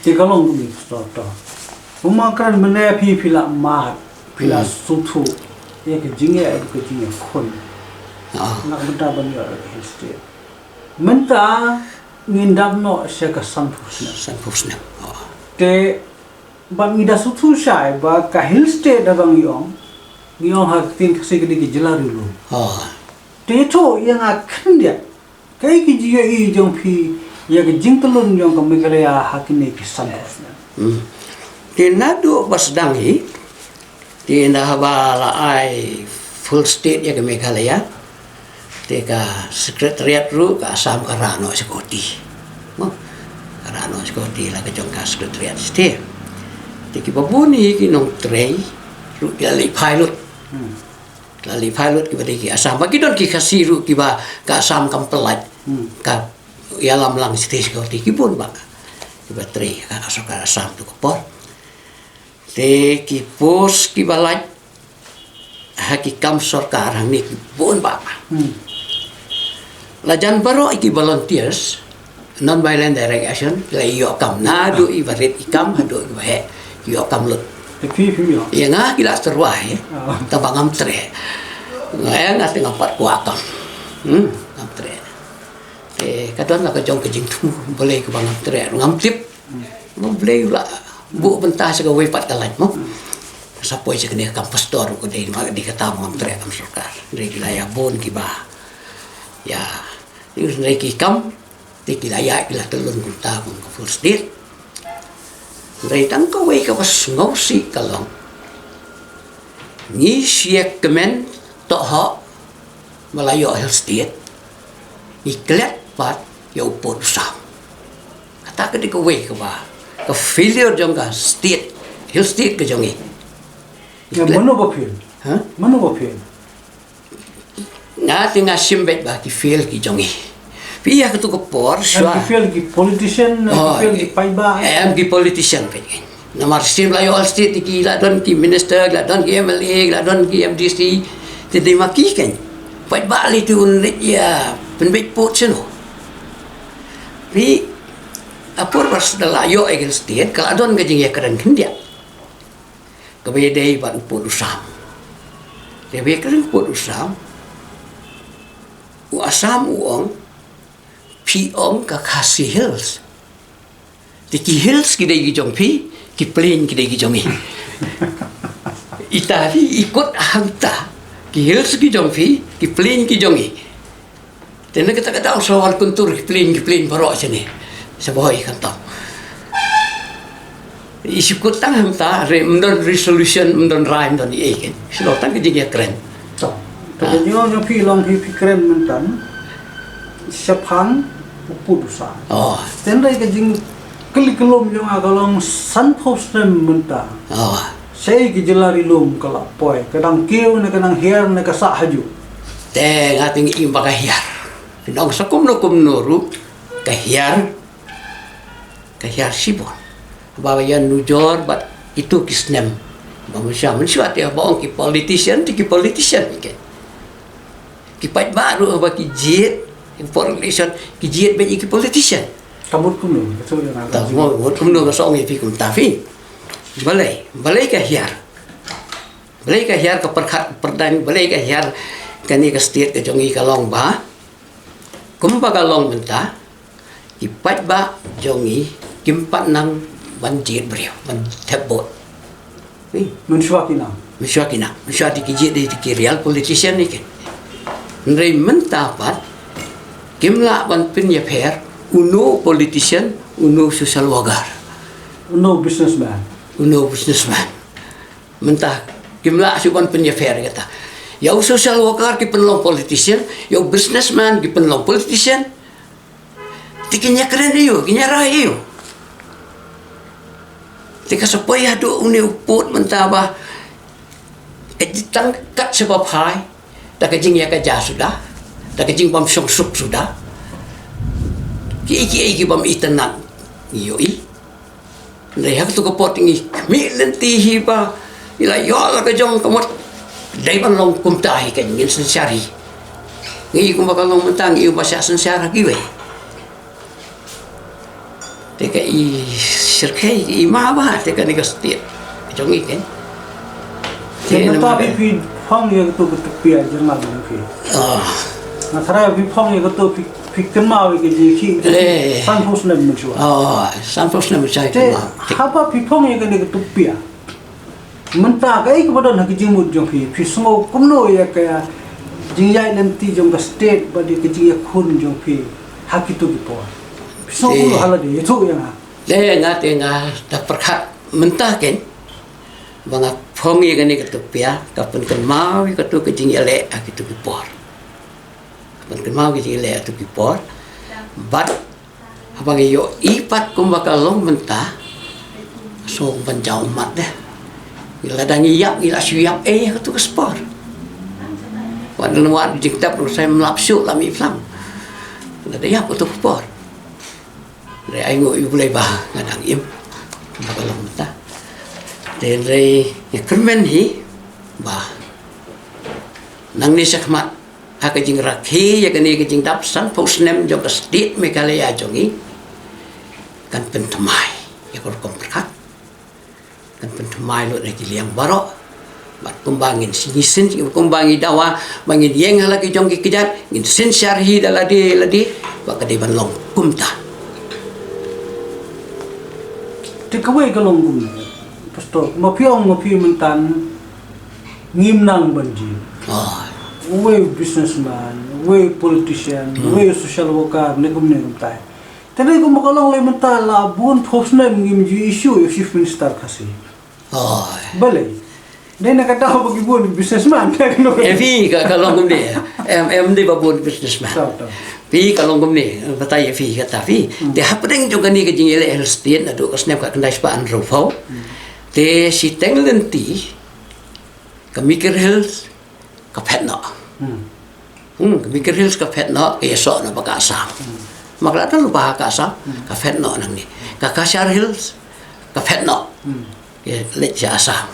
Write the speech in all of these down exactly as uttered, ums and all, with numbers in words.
Te ka long kumne, pastor, to. Kumba kren mynne phi, phi la mad, phi la sngewthuh ïa ka jingeh, ka jingeh khun. Ah. Na ka bynta ban ïoh ïa ka Hill State. Mynta ngin dap noh sha ka sanphew snem. Sanphew snem. Oh. Te bad ngi da sngewthuh shai ba ka Hill State da ba ngi ong, ngi ong ha ka ktien Khasi ka dei ka jylla riewlum. Oh. Te to ïa nga khyndiat. Kaei ka jingïohi jong phi ïa ka jingtlun jong ka Meghalaya ha kine ki sanphew snem? Hmm. Te naduh ba sdang hi, te ynda haba la ai full state ïa ka Meghalaya, te ka secretariat ruh ka Assam ka rah noh sha koti. Mo? Ka rah noh sha koti la ka jong ka secretariat state. Te kiba bun hi ki nongtrei ruh ki la leit phai lut. Hmm. La leit phai lut kiba dei ki Assam. Ba ki don ki Khasi ruh kiba ka Assam kam pynlait. Hmm. Ka ïalam lang state security ki bun ba kiba trei ha ka sorkar Assam tu ka por. Te ki post kiba lait ha ki kam sorkar hangne ki bun ba. Hmm. La jan baroh ki volunteers, non-violent direct action, la ïoh kam naduh iba rit i kam haduh iba heh, ïoh kam lut. Te phi, phi ïoh? Ïa nga ki la tyrwa hi. Oh. Tang ba ngam treh. Nga, ïa nga te ngam pat kwah kam. Hmm, ngam treh. Te ka don la ka jong ka jingthmu, balei kaba ngam treh, ngam tip. Hmm. Mo balei la buh bynta sha kawei pat ka lait mo. Hmm. Sa poi sha kane ka kam pastor ka dei ma dei kata mo ngam treh kam sorkar. Dei ki la ïa bun kiba. Ïa, dei ki kam. Te ki la ïaid ki la tyllun kumta kum ka full state. Hynrei tang kawei kaba sngewsih ka long, ngi shu ïakmen tohok ba la ïoh Hill State, ngi klet pat ïa u pud u sam. Kata ka dei kawei kaba ka failure jong ka state, Hill State ka jong ngi. Ngi klet. Mano ba fail? Ha? Mano ba fail? Nga te nga shim beit ba ki fail ki jong ngi. Phi ïa katu ka por shuwa. Em ki fail ki politician, em ki fail ki paidbah. Em ki politician beit. Namar shisien la ïoh Hill State ki la don ki minister, ki la don ki M L A, ki la don ki M D C. Te dei ma ki kein. Paidbah lei te un leit ïa pynbeit pud shano. Phi, ha por ba sdang la ïoh Hill State ka la don ka jingïakren khyndiat. Kaba ïadei bad u pud u sam. Te ba ïakren u pud u sam, u Assam u ong, phi ong ka Khasi Hills. Te ki hills ki dei ki jong phi, ki plain ki dei ki jong ngi. Ita phi i kut hangta, ki hills ki jong phi, ki plain ki jong ngi. Te na kata ka daw sa wan kyntur ki plain, ki plain baroh shane. Sa ba hoi khamtam. I shu kut tang hangta, re, ym don resolution, ym don rai, ym don ei kein. Shu long tang ka jingïakren. To. To ka jingong jong phi long phi, phi kren mynta shaphang u pud u sam. Oh. Te hynrei ka jingkylli kyllum jong nga ka long sanphew snem mynta. Oh. Shaei ka jylla ri lum ka la poi, ka dang kiew ne ka dang hiar ne ka sah hajuh? Te nga te ngi im ba ka hiar. Phi nong sa kumno kumno ruh ka hiar, ka hiar shibun. Ba ïa nujor bad itu ki snem. Ba mynshuwa, mynshuwa te ba ong ki politician, te ki politician kein. Ki paidbah ruh ba ki jied, ki politician, ki jied beit ïa ki politician. Ka mut kumno, ka shu ïa nga. Ta mut, mut kumno ka song ïa phi kumta phi. Balei, balei ka hiar. Balei ka hiar ka pyrkhat pyrdain, balei ka hiar kane ka state ka jong ngi ka long ba. Kumba ka long mynta, ki paidbah jong ngi, kim pat nang ban jied briew, ban thep vote. Ni. Mynshuwa ki nang. Mynshuwa ki nang. Mynshuwa te ki jied dei te ki real politician ni kein. Hynrei mynta pat, kim lah ban pynïapher, uno politician, uno social worker. Uno businessman. Uno businessman. Mynta, kim lah shuh ban pynïapher kata. Ïa u social worker ki pynlong politician, ïa u businessman ki pynlong politician. Te kin ïakren ïa u, kin ïarai ïa u. Te ka sa poi haduh une u pud mynta ba. Ka jingtang kat sha ba phai. Da ka jingïakajia suda. Da ka jingbym shong suk suda. Kiei kiei kibym itynnad. Ïohi. Hynrei ha katu ka por te ngi khmih lynti hi ba ngi la ïoh la ka jong ka mut. Dei ban long kumta hi kein ngin synshar hi. Ngi kumba ka long mynta ngi ba shah synshar ha kiwei. Te ka i Kyrkhei i ma ba te kane ka state jong i ken. Te na ta phi phi phong ïa katu katu pia jong nga phi. Ah. Na thara phi phong ïa katu phi phi kynmaw ïa ka jingïakhih. Eh. San phew snem mynshuwa. Oh, san phew snem mynshuwa. Te haba phi phong ïa kane katu pia. Mynta kaei kaba don ha ka jingmut jong phi, phi sngew kumno ïa ka jingïaid lynti jong ka state bad ïa ka jingïakhun jong phi ha kitu ki por. Phi sngew kumno ha lade, ïathuh ïa nga. Te nga te nga da pyrkhat mynta ken ba nga phong ïa kane katu pia, ka pynkynmaw ïa katu ka jingïaleh ha kitu ki por. Ka pynkynmaw ïa ka jingïaleh ha kitu ki por. Bad Haba ngi ïohi pat kumba ka long mynta, so ban jaw mat de. Ngi la dang ïap, ngi la shu ïap eh katu ka spor. Wan wan jingtep ru sai mlap shu la mi phlang. La da ïap katu ka spor. Re ai ngu ïu blei ba nga dang im. Kumba ka long mynta. Te re ngi kyrmen hi ba nangne shakhmat ha ka jingrakhe ïa kane ka jingdap sanphew snem jong ka state Meghalaya jong ngi. Kan pynthymmai ïa ka rukom pyrkhat. Kan pynthymmai lut ïa ki liang baroh. Bad kumba ngin sngewsih kumba ngi dawa ba ngin ïeng ha la ki jong ki kjat ngin synshar hi da lade lade ba ka dei ban long kumta. Te kawei ka long kumne. Pastor, ma phi ong ma phi mynta ngim nang ban jin. Uwei u businessman, uwei u politician, uwei u social worker, ne kumne kumtai. Te dei kumba ka long lei mynta la bun phew snem ngim ju issue ïa u chief minister Khasi. Balei? Dei na ka daw ba ki bun businessman. Em phi ka long kumne. Em em dei ba bun businessman. Phi ka long kumne. Batai ïa phi kata phi. Te hapdeng jong kane ka jingïaleh Hill State naduh ka snem ka khyndai spah hynriewphew. Te shiteng lynti ka Meeker Hills ka phet noh. Hmm, ka Meeker Hills ka phet noh, ka ïasoh noh bad ka Assam. Ma ka la dang lypa ha ka Assam, ka phet noh nangne. Ka Cachar Hills ka phet noh. Ka leit sha Assam.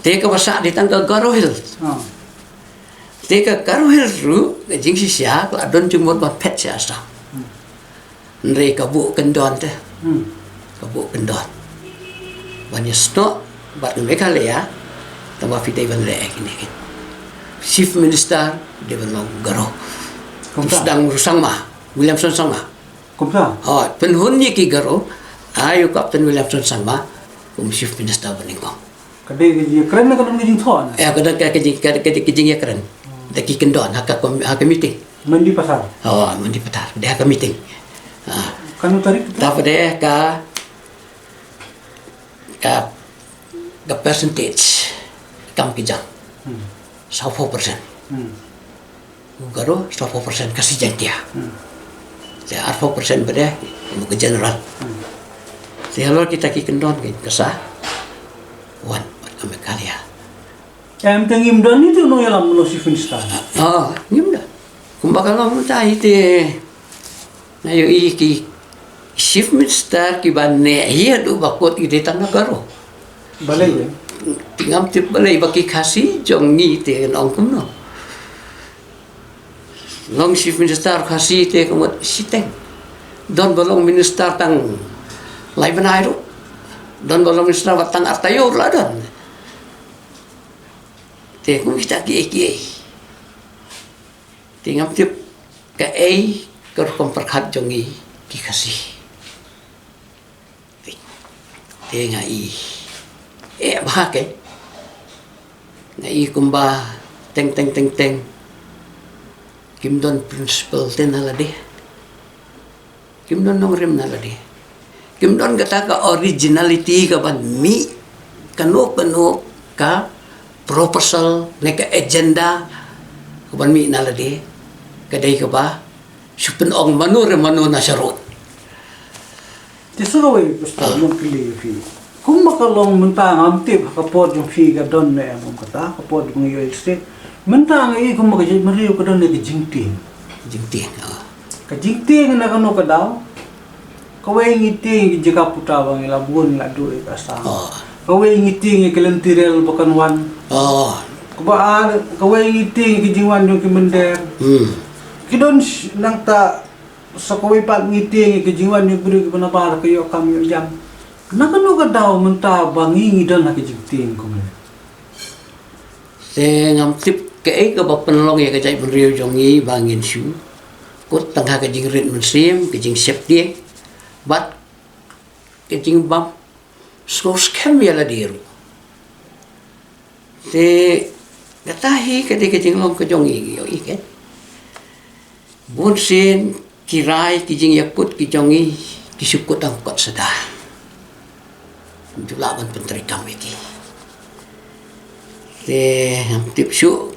Te kaba sah dei tang ka Garo Hills. Te ka Garo Hills ruh ka jingshisha ka la don jingmut ban phet sha Assam. Hynrei ka buh kyndon te. Ka buh kyndon ban ïasnoh bad ka Meghalaya. Tangba phi dei ban leh kine kine. Chief Minister dei ban long Garo. Kumta. Sdang ruh Sangma, Williamson Sangma. Kumta. Oh, pynhun ïa ki Garo. Ai u Captain Williamson Sangma kum Chief Minister ba nyngkong. Ka dei ka jingkren ne ka don ka jingthoh ne? Eh, ka don ka, ka jing, ka, ka, ka jingïakren. Da ki kyndon ha ka, ha ka meeting. Myndipathar. Oh, Myndipathar. Dei ha ka meeting. Ah. Kano tarik tu? Tape dei ka, ka, ka percentage kam ki jam. Hmm. Sawphew percent. Hmm. U Garo, sawphew percent Khasi Jaiñtia. Hmm. Te arphew percent ba dei u ka general. Hmm. Te halor kita ki kyndon ki ka sa wan bad ka Meghalaya. Em te ngim don ïa u nongïalam, u Chief Minister. Ah, ngim don. Kumba ka long mynta hi te. Nga ïohi ki Chief Minister kiba neh hi haduh ba kut ki dei tang na Garo. Balei? Te ngam tip balei ba ki Khasi jong ngi te nong kumno. Long Chief Minister Khasi te ka mut shiteng. Don ba long minister tang lai bnai ruh. Don ba long minister ba tang ar taïew ruh la don. Te kum kita kiei kiei. Te ngam tip kaei ka rukom pyrkhat jong ngi ki Khasi. Te nga i eh bha ke. Nga i kumba teng teng teng teng kim don principle te na lade. Kim don nongrim na lade. Kim don kata ka originality ka ban mih kano kano ka proposal ne ka agenda ka ban mih na lade. Ka dei kaba shu pynong mano re mano na sharud. Te sa kawei, Pastor, ah, ngan kylli phi. Kumba ka long mynta ngam tip ha ka por jong phi ka don ne em kum kata, ka por jong ïoh state. Mynta nga i kumba ka jingmyriew ka don ne ka jingtieng. Jingtieng, ah. Ka jingtieng na kano ka daw. Kawei ngi tieng ïa ki jaka puta ba ngi la bun ngi la duh ïa ka Assam. Oh. Kawei ngi tieng ïa ki lynti rel ba kan wan. Oh. Kaba ar, kawei ngi tieng ïa ki jingwan jong ki mynder. Hmm. Ki don sh-, nangta Sa kawei pat ngi tieng ïa ka jingwan ïa ki briew kiba nabar ka ïoh kam ïoh jam. Na kano ka daw mynta ba ngi ngi don ha ka jingtieng kumne? Te ngam tip kaei kaba pynlong ïa ka jaitbynriew jong ngi ba ngin shu kut tang ha ka jingrit mynsiem, ka jingsheptieng bad ka jingbam sngewskhem ïa lade ruh. Te kata hi ka dei ka jinglong ka jong ngi, ïohi, kan? Bun sien ki rai, ki jingïakut ki jong ngi ki shu kut tang kot sa da. Ym ju lah ban pyntreikam ïa ki. Te ngam tip shuh.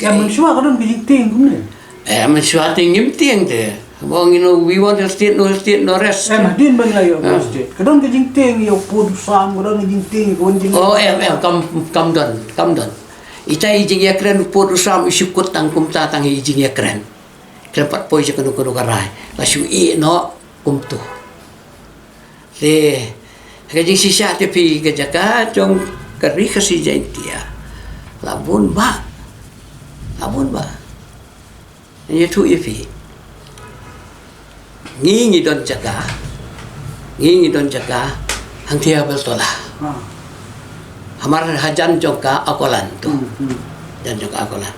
Ïa, mynshuwa ka don ka jingtieng kumne? Eh, mynshuwa te ngim tieng te. Ba ngi, no, we want Hill State, no Hill State, no rest. Em, hadien ba ngi la ïoh Hill State, ka don ka jingtieng ïa u pud u sam, ka don ka jingtieng ïa ka wan jingtieng. Oh, em, em, kam, kam don, kam don. Ita i jingïakren u pud u sam i shu kut tang kumta, tang i jingïakren. Khlem pat poi sha kano kano ka rai. La shu ïeh noh kumto. Te ka jingshisha te phi, ka jaka jong ka Ri Khasi Jaiñtia la bun bah. La bun bah. Ngi ïathuh ïa phi. Ngi ngi don jaka. Ngi ngi don jaka hangthie ha Beltola. Ha. Hamar hajan jong ka Akolan to. Hmm, hmm. Jan jong ka Akolan.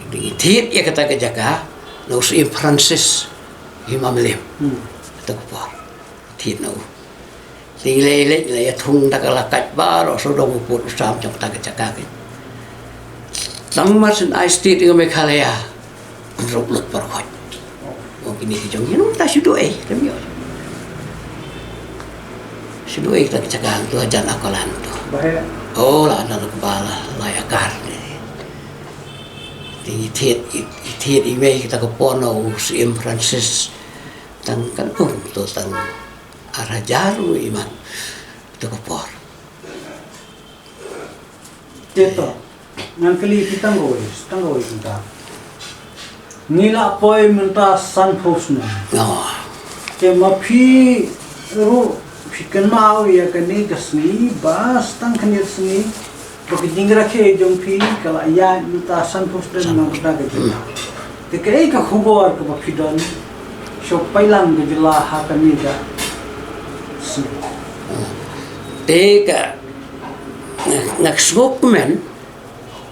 Ngi thied ïa kata ka jaka na u Syiem Francis Hima Mylliem. Hmm. Kata ka por thied na u. Te ngi la ïaleit, ngi la ïathung da ka la kait baroh sawdong u pud u sam jong kata ka jaka. Tang mar shen ai state ka Meghalaya, ruh lut baroh khoit. Oh, kine ki jong ngi, nangta shu duh ei, lem ïoh. Shu duh ei kata ka jaka hangto hajan Akolan to. Bah, eh. Oh, la don kaba la, la ïakar. Te ngi thied, ngi thied i mei kata ka por na u Syiem Francis. Tang kan um to tang ar hajar u iman. Kata ka por. Te to, ngan kylli phi tang kawei, tang kawei mynta. Ngi la poi mynta sanphew snem. Oh. Te ma phi ruh phi kynmaw ïa kane ka sngi ba sa tang khyndiat sngi ba ka jingrakhe jong phi ka la ïaid mynta sanphew snem na ka bynta ka jylla. Te kaei ka khubor kaba phi don sha u paidlang ka jylla ha kane ka sngi? Te ka, nga, nga sngewkmen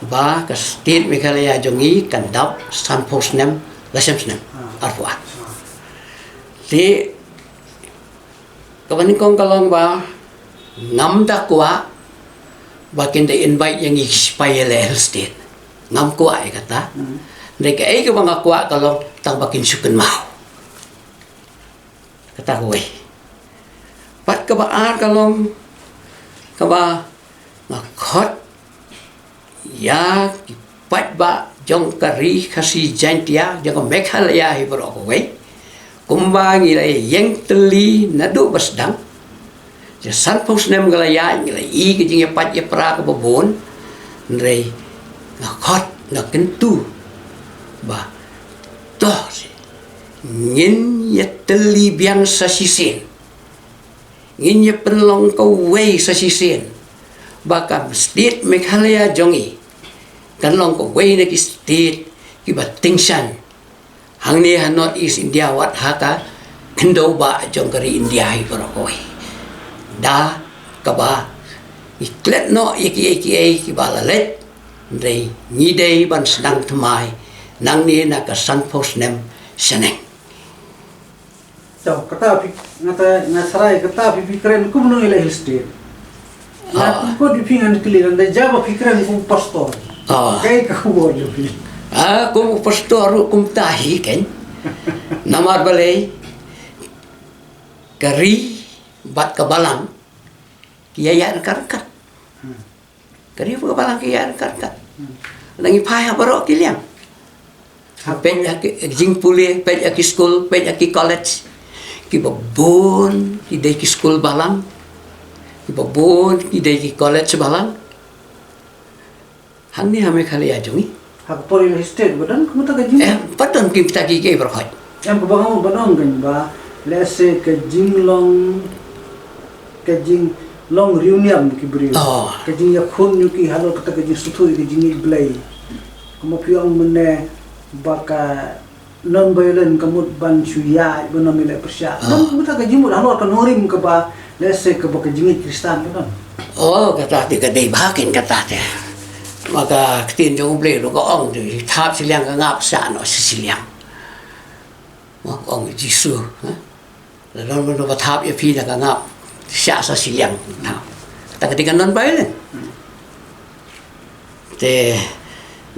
ba ka state Meghalaya jong ngi kan dap sanphew snem, la sem snem, ah, arphew ar. Ah. Te kaba nyngkong ka long ba ngam da kwah ba kin da invite ïa ngi ki sipai ïaleh Hill State. Ngam kwah ïa kata. Hmm. Hynrei kaei kaba nga kwah ka long tang ba kin shu kynmaw. Kata kawei. Bad kaba ar ka long kaba nga khot ïa ki paidbah jong ka Ri Khasi Jaiñtia, jong ka Meghalaya hi baroh kawei. Kumba ngi la ïeng tylli naduh ba sdang. Sha sanphew snem ka la ïaid, ngi la i ka jingïapait ïapra kaba bun. Hynrei nga khot, nga kyntu ba to shi ngin ïa tylli biang sa shisien. Ngin ïa pynlong kawei sa shisien ba ka state Meghalaya jong ngi kan long kawei na ki state kiba tyngshaiñ hangne ha North East India, wat ha ka khyndew bah jong ka ri India hi baroh kawei. Da kaba ngi klet noh ïa kiei kiei kiba la leit, hynrei ngi dei ban sdang thymmai nangne na ka sanphew snem shaneng. To, kata phi, nga ta, nga sngewthuh kata phi, phi kren kumno ïaleh Hill State. Nga, ah, pynkut ïa phi, ngan kylli, lada jia ba phi kren kum u pastor. Ah. Kaei ka khubor jong phi? Ah, kum u pastor ruh kumta hi, kan. Namar balei ka ri bad ka balang ki ïaid ryngkat ryngkat. Hmm. Ka ri bad ka balang ki ïaid ryngkat ryngkat. Hmm. Lada ngi phai ha baroh ki liang. Ha, peit ïa ki jingpule, peit ïa ki skul, peit ïa ki college. Kiba bun ki dei ki skul balang. Kiba bun ki dei ki college balang. Hangne ha Meghalaya jong ngi. Ha ka por ïaleh Hill State ba don kumta ka jing. Eh, ba don kumta ki, ki baroh. Em, kaba nga mut ban ong kan ba, lehse ka jinglong, ka jinglong riewniam ki briew. Oh. Ka jingïakhun ïa ki halor kata ka jingsngewthuh ïa ka jingïeit Blei. Kumba phi ong mynne ba ka Non-violent ka mut ban shu ïaid, ban ym leh pyrshah. Don kumta ka jingmut halor ka nongrim kaba, let's say, kaba ka jingngeit Khristan ka don. Oh, kata te ka dei bha kin kata te. Ma ka ktien jong U Blei ruh ka ong te, thap shiliang ka ngap, shah noh shi shiliang. Mo, ka ong Jisu, ha? Lada don mano ba thap ïa phi, la ka ngap, shah sa shiliang. Thap. Kata ka dei ka non-violent. Te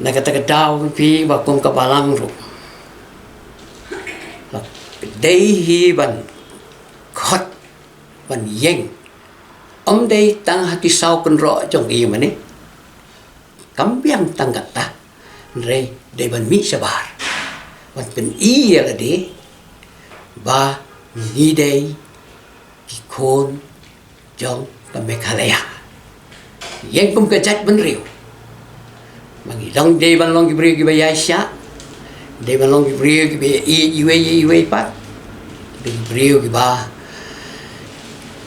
na kata ka daw phi ba kum ka balang ruh, la dei hi ban khot, ban ïeng. Ym dei tang ha ki saw kynroh jong ki ïing mane. Kam biang tang kata. Hynrei dei ban mih shabar, ban pyni ïa lade ba ngi dei ki khun jong ka Meghalaya. Ïeng kum ka jaitbynriew. Ba ngi dang dei ban long ki briew kiba ïaishah, dei ban long ki briew kiba ïeit iwei ïa iwei pat. Dei ki briew kiba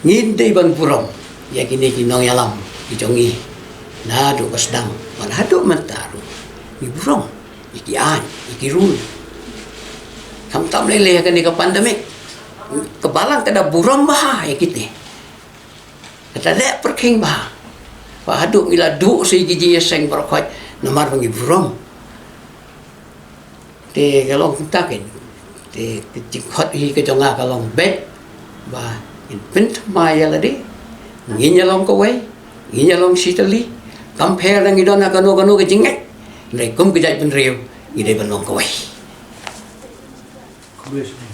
ngin dei ban burom ïa kine ki nongïalam ki jong ngi. Naduh ba sdang bad haduh mynta ruh ngi burom ïa ki aiñ, ïa ki rule. Khamtam lei lei ha kane ka pandemic, ka balang ka da burom bha ïa kine. Ka da leh pyrkhing bha. Ba haduh ngi la duh sa ïa ki jingïaseng baroh khoit namar ba ngi burom. Te ka long kumta kein. Te ka jingkhot hi ka jong nga ka long beit ba ngin pynthymmai ïa lade. Ngin ïa long kawei, ngin ïa long shitylli. Kam pher da ngi don ha kano kano ka jingngeit. Hynrei kum ka jaitbynriew ngi dei ban long kawei. Khublei shibun.